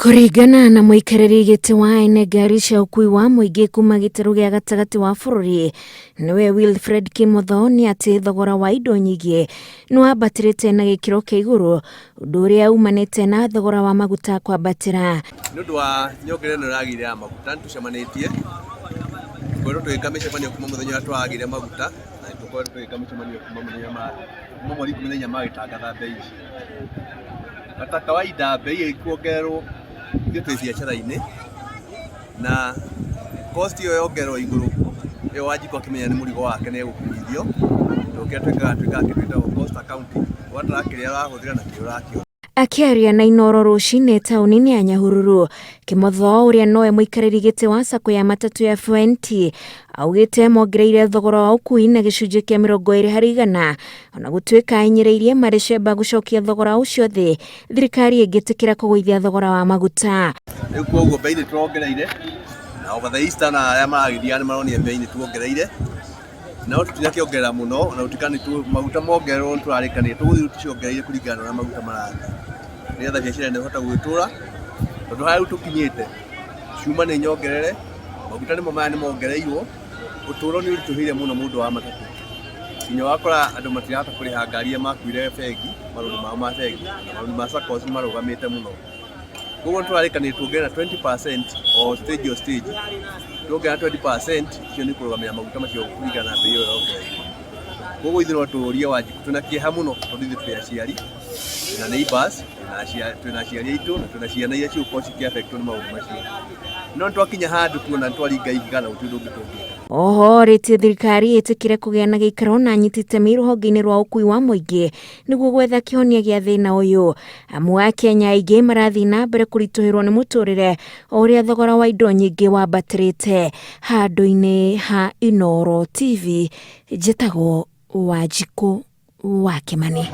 Kũringana na mũikarĩri gĩtĩ wa ene ngari cia ũkui wa mũingĩ kuma gĩtarũ gĩa gatagatĩ wa bũrũri nĩwe Wilfred Kimotho nĩ atĩ thogora wa indo nyingĩ nĩ wambatĩrĩte na gĩkĩro kĩa igũrũ, ũndũ ũrĩa umanĩte na thogora wa maguta kwambatĩra. Nĩ ũndũ wa nyongerera ĩno ĩragĩire ya maguta nĩ tũcemanĩtie, tũkoretwo tũgĩka mĩcemanio kuma mũthenya ũrĩa tũragĩire maguta na nĩ tũkoretwo tũgĩka mĩcemanio kuma mũthenya kuma mweri 14 magĩtangatha mbei ici. Na ta kawaida mbei ĩkuongererwo ithuĩ twĩ biacara-inĩ na cost ĩyo yongererwo igũrũ ĩyo Wanjikũ akĩmenya nĩ mũrigo wake nĩ egũkuithio, tondũ kĩrĩa twĩkaga twĩkaga kĩndũ gĩtagwo cost accounting, ũgatara kĩrĩa ũrahũthĩra na kĩrĩa ũrakĩona. Akĩaria na Inooro rũcinĩ taũni-inĩ ya Nyahururu, Kĩmotho ũrĩa nowe mũikarĩri gĩtĩ wa sacco ya matatũ ya Fuenti augĩte mongereire thogora wa ũkui na gĩcunjĩ kĩa 20%, ona gũtuĩka ahinyĩrĩirie marĩ cemba gũcokia thogora ũcio thĩ thirikari ĩngĩtĩkĩra kũgũithia thogora wa maguta. Rĩu koguo mbei nĩ tuongereire na over the Easter na arĩa maragĩthiaga nĩ maronire mbei nĩ tuongereire, no tũtinakĩongerera mũno ona gũtuĩka nĩ maguta mongererwo nĩ tũrarĩkanĩire tũgũthiĩ tũciongereire kũringana na ũrĩa maguta marathiĩ, nĩgetha biacara ĩno ĩhote gũgĩtũra, tondũ harĩa rĩu tũkinyĩte cuma nĩ nyongerere, maguta nĩmo maya nĩ mongereirwo, ũtũro nĩ ũritũhĩire mũno mũndũ wa matatũ, nginya ũgakora andũ matirahota kũrĩha ngari iria makuire bengi, marũni mao ma bengi, marũni ma SACCOS nĩ marũgamĩte mũno. Koguo nĩ tũrarĩkanĩria tuongerere na 20% o stage o stage, tuongerera 20% icio nĩ kũrũgamĩrĩra maguta macio kũringana na mbei ĩyo yongereirwo. Koguo ithuĩ no tũrie Wanjikũ twĩna kĩeha mũno tondũ ithuĩ twĩ aciari, twĩna neighbours, twĩna aciari aitũ na twĩna ciana iria cigũkorwo cikĩ affect wo nĩ maũndũ macio. No nĩ twakinya handũ tuona nĩ twaringa ihiga na gũtirĩ ũndũ ũngĩ tũngĩka. Oho rĩtie thirikari ĩtĩkĩre kũgĩa na gĩikaro na anyiti itemi rũhonge-inĩ rwa ũkui wa mũingĩ nĩguo gwetha kĩhonia gĩa thĩna ũyũ, amu Akenya aingĩ marathiĩ na mbere kũritũhĩrwo nĩ mũtũrĩre o ũrĩa thogora wa indo nyingĩ wambatĩrĩte. Handũ-inĩ ha Inooro TV, njĩtagwo Wanjikũ wa Kĩmani.